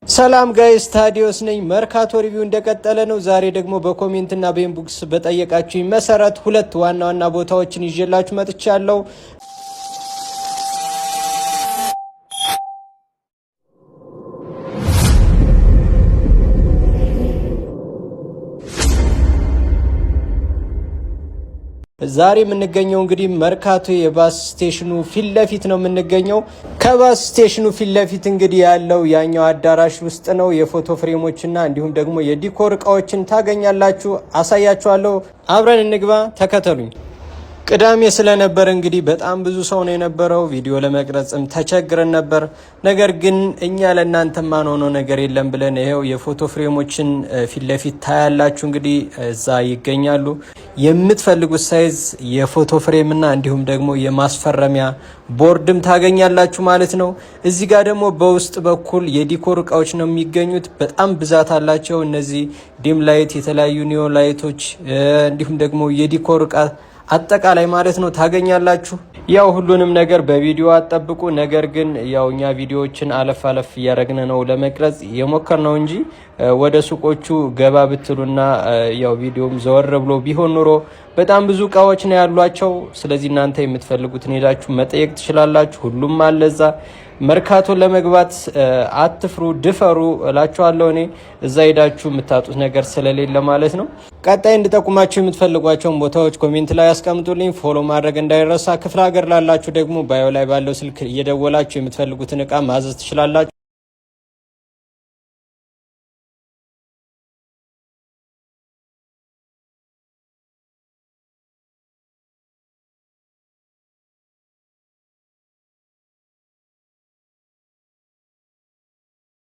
ሰላም guys፣ ታዲዮስ ነኝ። መርካቶ review እንደቀጠለ ነው። ዛሬ ደግሞ በ comment ና በ inbox በጠየቃችሁኝ መሰረት ሁለት ዋና ዋና ቦታዎችን ይዤላችሁ መጥቻለሁ። ዛሬ የምንገኘው እንግዲህ መርካቶ የ bus station ኑ ፊት ለፊት ነው የምንገኘው። ከ bus station ኑ ፊት ለፊት እንግዲህ ያለው ያኛው አዳራሽ ውስጥ ነው። የፎቶ frame ኦችና እንዲሁም ደግሞ የ decor እቃዎችን ታገኛላችሁ። አሳያችኋለሁ። አብረን እንግባ፣ ተከተሉኝ። ቅዳሜ ስለነበር እንግዲህ በጣም ብዙ ሰው ነው የነበረው። ቪዲዮ ለመቅረጽም ተቸግረን ነበር። ነገር ግን እኛ ለእናንተ ማንሆነው ነገር የለም ብለን ይኸው የፎቶ frame ኦችን ፊት ለፊት ታያላችሁ። እንግዲህ እዛ ይገኛሉ። የምትፈልጉት size የፎቶ frame እና እንዲሁም ደግሞ የማስፈረሚያ ቦርድም ታገኛላችሁ ማለት ነው። እዚህ ጋር ደግሞ በውስጥ በኩል የ decor እቃዎች ነው የሚገኙት። በጣም ብዛት አላቸው። እነዚህ dim light፣ የተለያዩ neon light ኦች እንዲሁም ደግሞ የ decor እቃ አጠቃላይ ማለት ነው ታገኛላችሁ። ያው ሁሉንም ነገር በቪዲዮ አትጠብቁ። ነገር ግን ያው እኛ ቪዲዮዎችን አለፍ አለፍ እያደረግን ነው ለመቅረጽ የሞከርነው እንጂ ወደ ሱቆቹ ገባ ብትሉና ያው ቪዲዮም ዘወር ብሎ ቢሆን ኑሮ በጣም ብዙ እቃዎች ነው ያሏቸው። ስለዚህ እናንተ የምትፈልጉትን ሄዳችሁ መጠየቅ ትችላላችሁ። ሁሉም አለ እዛ። መርካቶ ለመግባት አትፍሩ፣ ድፈሩ እላችኋለሁ። እኔ እዛ ሄዳችሁ የምታጡት ነገር ስለሌለ ማለት ነው። ቀጣይ እንድጠቁማችሁ የምትፈልጓቸውን ቦታዎች comment ላይ ያስቀምጡልኝ። Follow ማድረግ እንዳይረሳ። ክፍለ ሀገር ላላችሁ ደግሞ bio ላይ ባለው ስልክ እየደወላችሁ የምትፈልጉትን እቃ ማዘዝ ትችላላችሁ።